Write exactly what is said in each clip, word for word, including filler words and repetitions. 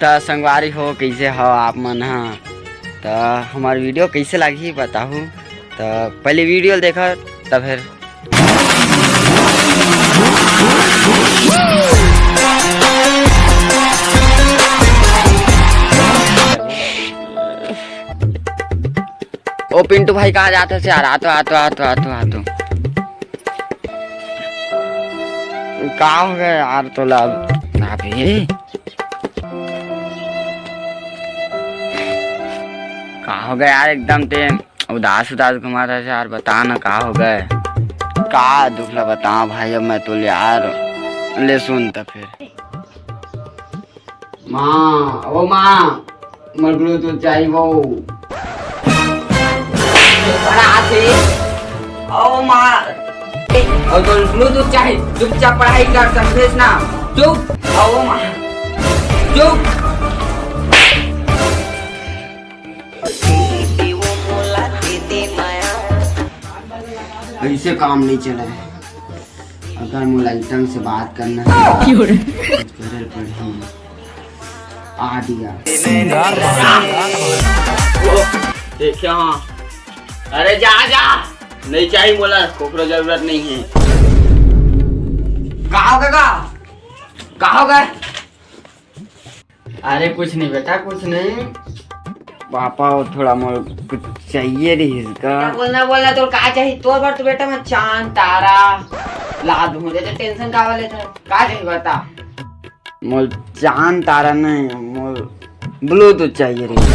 त संगवारी हो, कइसे हो आप मन ह? त हमर वीडियो कइसे लागही बताहू। त पहले वीडियो ल देखा, त फिर ओ पिंटू भाई, कहाँ जात हस यार? आतो, आतो, आतो, आतो, आतो। का हो गया यार तोला? अबे, का हो गया यार, एकदम ते उदास उदास घुमात हस यार, बता ना का हो गए? का दुख ला बताओ भाई, अब मैं तो यार, ले सुन त फिर। माँ, ओ माँ, मोर ब्लूटूथ चाहिए वो। बड़ा हाथी। ओ माँ, और तो ब्लूटूथ चाहिए, चुपचाप पढ़ाई कर, समझेस ना? चुप, ओ माँ, चुप। ऐसे काम नहीं चले। अगर मोला इतन से बात करना है, क्यों रे? कुछ करे पड़ही। आ दिया। देखिए, हाँ। अरे जा, जा। नहीं चाहिए मोला, कोकरो जरूरत नहीं है। का हो गए, का? का हो गए? अरे कुछ नहीं बेटा, कुछ नहीं। पापा, वो थोड़ा मोर कुछ चाहिए रहिस का। बोलना, बोलना, तोर का चाहिए? तोर बर तो बेटा मैं चांद तारा ला दूँ, तो टेंशन का वाले था? का चाहिए बता? मोर चांद तारा नहीं, मोर ब्लूटूथ चाहिए रहिस।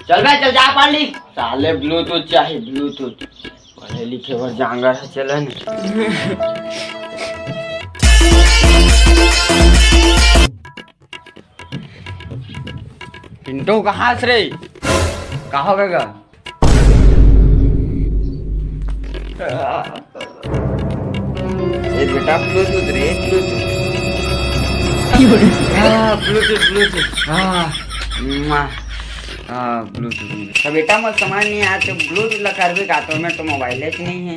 चल बे, चल जा पढ़ लिख। साले ब्लूटूथ चाहिए, ब्लूटूथ। पढ़े लिखे बर जांगर है, चलन। पिंटू, कहाँ से रे? का हो गया? ए बेटा, ब्लूटूथ रे, ब्लूटूथ। हाँ, ब्लूटूथ, ब्लूटूथ। हाँ, माँ। हाँ, ब्लूटूथ। तो बेटा, मोर समझ नहीं आया, तो ब्लूटूथ ला करबे का, तो मैं तो मोबाइल ही नहीं है।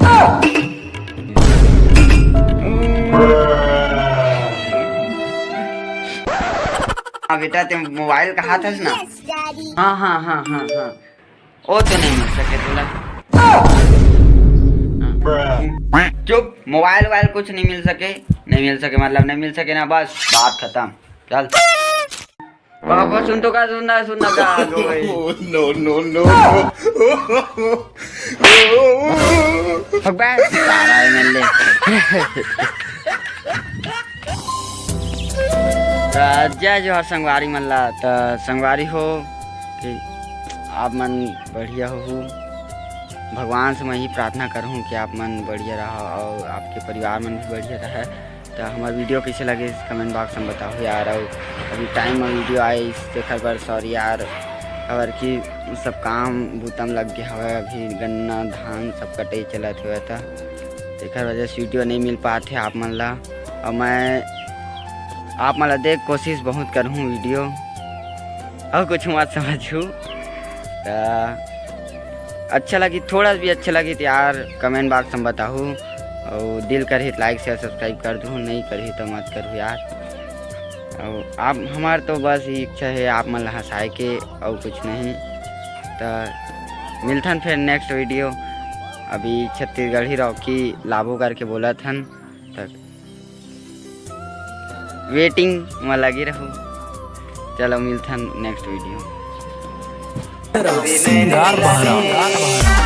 हाँ बेटा, ते मोबाइल कहा था ना? हाँ, हाँ, हाँ, हाँ, हाँ। ओ तो नहीं मिल सके तोला। हाँ। चुप, मोबाइल वोबाइल कुछ नहीं मिल सके, नहीं मिल सके मतलब नहीं मिल सके ना, बस बात खत्म। चल। पापा सुन तो का, सुनना, सुनना का, आ गो भाई। No, no, no, no। भगवान, सारा एमएलए। त जय जोहार संगवारी मन ला। त संगवारी हो कि आप मन बढ़िया हो, भगवान से मैं ही प्रार्थना करहूँ कि आप मन बढ़िया रहो और आपके परिवार मन भी बढ़िया रहे। त हमार वीडियो कैसे लगे कमेंट बॉक्स में बताओ यार। और अभी टाइम में वीडियो आए इस देखर बर सॉरी यार, काबर कि सब काम बूता म लग गया हवे, अभी गन्ना धान सब कटाई चलत हवे त एकर वजह से वीडियो नहीं मिल पात हे आप मन ला। और मैं आप मन ला देख कोशिश बहुत करहूँ वीडियो, और कुछ मत समझू। त अच्छा लगी, थोड़ा भी अच्छा लगी तो यार कमेंट बॉक्स में बताहू, और दिल करही तो लाइक शेयर सब्सक्राइब कर दू, नहीं करही तो मत करू यार। और आप हमार तो बस ये इच्छा है आप मन ला हंसाए के, और कुछ नहीं। त मिलथन फिर नेक्स्ट वीडियो। अभी छत्तीसगढ़ी रॉकी लाबो करके बोलत हन, त वेटिंग में लगे रहू। चलो मिलथन नेक्स्ट वीडियो। सिंगार बहरा।